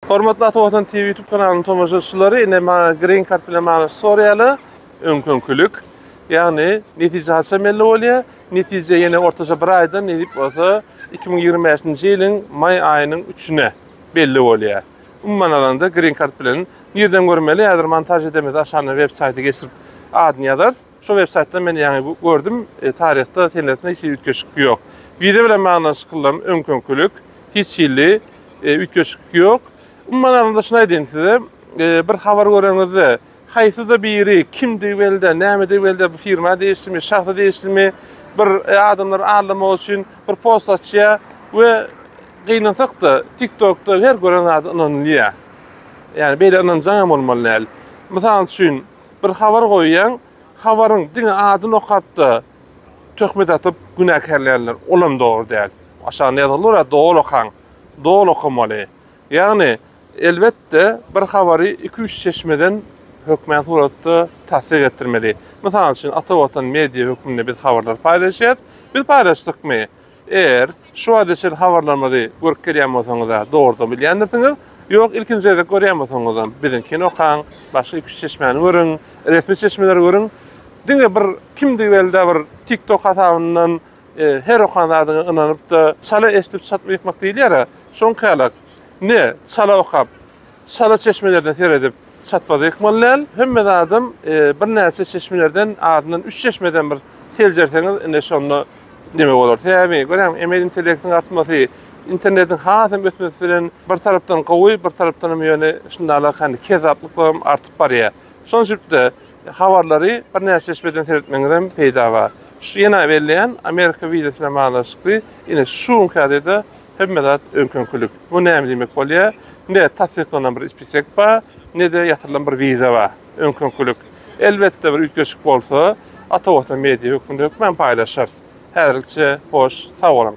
Hormatly Ata Watan TV YouTube kanalynyň tomaşaçylary, ine maňa Green Card bilen bagly soraýarlar. Öňküňkilik. Ýagny netije haçan belli bolýar? Netije ýene ortaça bir aýdan nesip bolsa 2025-nji ýylyň maý aýynyň üçüne belli bolýar. Umuman alanda Green Card bilen nirden görmeli? Häzir montaž edemizde aşagynda web saýty geçirip adyny ýazarys. Şo web saýtdan men ýaňy gördüm, e, taryhda senesinde hiç hili üýtgeşik ýok. Wiza bilen baglanyşyklylam öňküňkilik. Hiç hili e, üýtgeşik ýok. Umuman alanda şuny aýdaýyn size, e, bir habar göreňizde haýsyda biri kimdigi belli däl, nämedigi belli däl, bu firma degişlimi, şahsa degişlimi, bir e, adamlary aldamak üçin bir post açýar we gynansak-da TikTokda her gören zada ynanylýar. Ýani beýle ynanjaň hem bolmaly däl. Mysal üçin bir habar goýýaň, habaryň diňe adyny okap-da töhmet atyp günäkärleýärler. Olam dogry däl. Aşagynda ýazgyly bolýar, doly okaň. Doly okamaly. Ýagny, elbetde, bir habary iki-üç çeşmeden hökmän suratda tassyk etdirmeli. Mysal üçin, Ata Watan media hökmünde biz habarlary paýlaşýarys. Biz paýlaşdykmy? Eger şu wagta çenli habarlarymyzy görüp gelýän bolsaňyz-a dogrudan bilýändirsiňiz. Ýok, ilkinji gezek görýän bolsaňyzam biziňkini okaň, başga iki-üç çeşmäni görüň, resmi çeşmeleri görüň. Diňe bir kimdigi belli däl bir TikTok hasabyndan her okan zadyňa ynanyp-da, çala eşidip çatma ýykmak diýilýär-ä, şoňky ýalak. Ne çala okap, çala çeşmelerden seredip çatma-da ýykmaly däl. Hemme zadam birnäçe çeşmelerden, azyndan üç çeşmeden bir seljerseňiz, ine şonda neme bolar. Sebäbi, görýäňmi, emeli intellektiň artmasy, internetiň has hem ösmesi bilen bir tarapdan gowy, bir tarapdan hem ýöne şundalak hani kezzaplyklar hem artyp barýar. Şonuň üçin-de habarlary birnäçe çeşmeden seretmegiňizem peýda bar. Şu ýene belleýän Amerika wizasy bilen baglanyşykly ine şu günki ýagdaýda hemme zat öňküňkilik. Bu näme diýmek bolýar? Ne tassyklanan bir spisek bar, ne-de ýatyrylan bir wiza bar. Öňküňkilik. Elbetde bir üýtgeşik bolsa Ata Watan media hökmünde hökmän paýlaşarys. Häzirlikçe hoş, sag boluň.